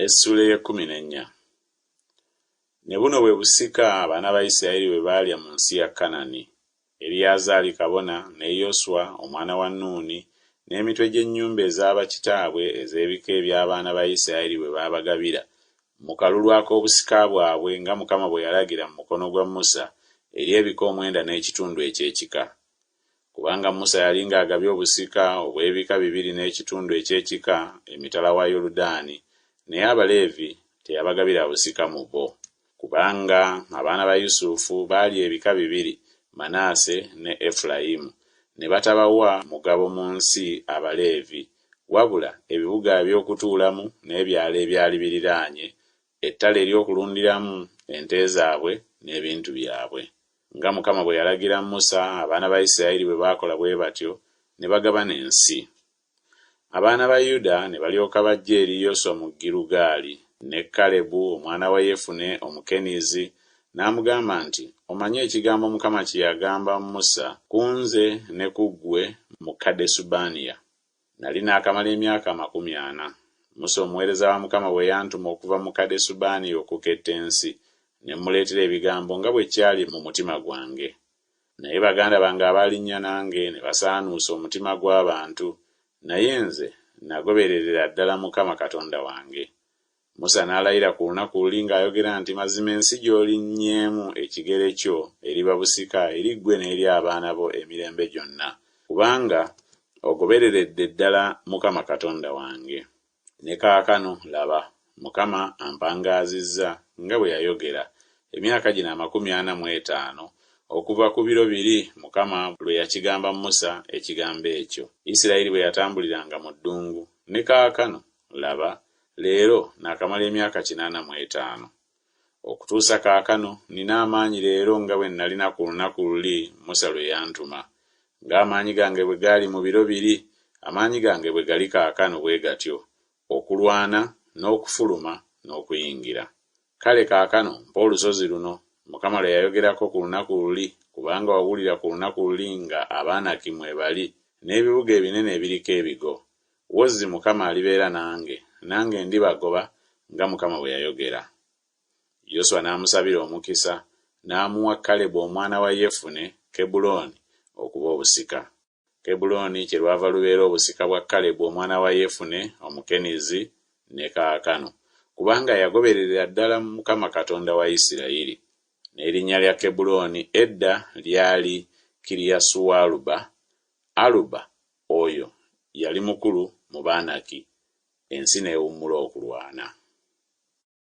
Essuula ey'ekkumi n'ennya. Ne buno bwe busika abaana ba Isirayiri bwe baalya mu nsi ya Kanani, Eriyazaali kabona, ne Yoswa omwana wa Nuuni, n'emitwe gy'ennyumba eza bakitaabwe ez'ebika eby'abaana ba Isirayiri bwe baabagabira mu kalulu ak'obusika bwabwe nga Mukama bwe yalagira mu mukono gwa Musa eri ebika omwenda n'ekitundu eky'ekika. Kubanga Musa yali ng'agabye obusika obw'ebika bibiri n'ekitundu eky'ekika emitala wa Yoludaani, naye Abaleevi teyabagabira busika mu bo. Kubanga abaana ba Yusufu baalya ebika bibiri, Manase ne Efulayimu, ne batabawa mugabo mu nsi Abaleevi, wabula ebibuga eby'okutuulamu n'ebyalo ebyali biriraanye ettale ery'okulundiramu ente zaabwe n'ebintu byabwe. Nga Mukama bwe yalagira Musa, abaana ba Isirayiri bwe baakola bwe batyo, ne bagabana ensi. Abaana ba Yuda ne balyoka bajja eri Yoswa mu Girugaali, ne Kalebu omwana wa Yefune Omukenizi, n'amugamba nti Omanyi ekigambo Mukama kye yagamba Musa ku nze ne ku ggwe mu Kadesubanea. Nali naakamala emyaka 40, Musa omuweereza wa Mukama bwe yantuma okuva mu Kadesubanea okuketta ensi, ne mmuleetera ebigambo nga bwe kyali mu mutima gwange. Naye baganda bange abaalinnya nange ne basaanuusa omutima gw'abantu, naye nze nagobererera ddala Mukama Katonda wange. Musa n'alayira ku lunaku luli ng'ayogera nti Mazima ensi gy'olinnyeemu ekigere kyo eriba busika eri ggwe n'eri abaana bo emirembe gyonna, kubanga ogobereredde ddala Mukama Katonda wange. Ne kaakano, laba, Mukama ampangaazizza, nga bwe yayogera, emyaka gino 45, okuva ku biro biri Mukama lwe yakigamba Musa ekigambo ekyo, Isiraeri bwe yatambuliranga mu ddungu, ne kaakano, laba, leero naakamala emyaka 85. Okutuusa kaakano nnina amaanyi leero nga bwe nnalina ku lunaku luli Musa lwe yantuma. Ng'amaanyi gange bwe gaali mu biro biri, amaanyi gange bwe gali kaakano bwe gatyo, okulwana, n'okufuluma, n'okuyingira. Kale kaakano mpa olusozi luno, Mukama lwe yayogerako ku lunaku luli, kubanga wawulira ku lunaku luli nga Abanaki mwe bali, n'ebibuga ebinene ebiriko ebigo. Wozzi Mukama alibeera nange, nange ndibagoba, nga Mukama bwe yayogera. Yoswa n'amusabira omukisa, n'amuwa Kalebu omwana wa Yefune Kebbulooni okuba obusika. Kebbulooni kyerwava lubeera obusika bwa Kalebu omwana wa Yefune Omukenizi ne kaakano, kubanga yagobererera ddala Mukama Katonda wa Isirayiri. N'erinnya lya Kebbulooni edda lyali Kiriyasualuba, Aluba oyo yali mukulu mu Baanaki. Ensi n'ewummula okulwana.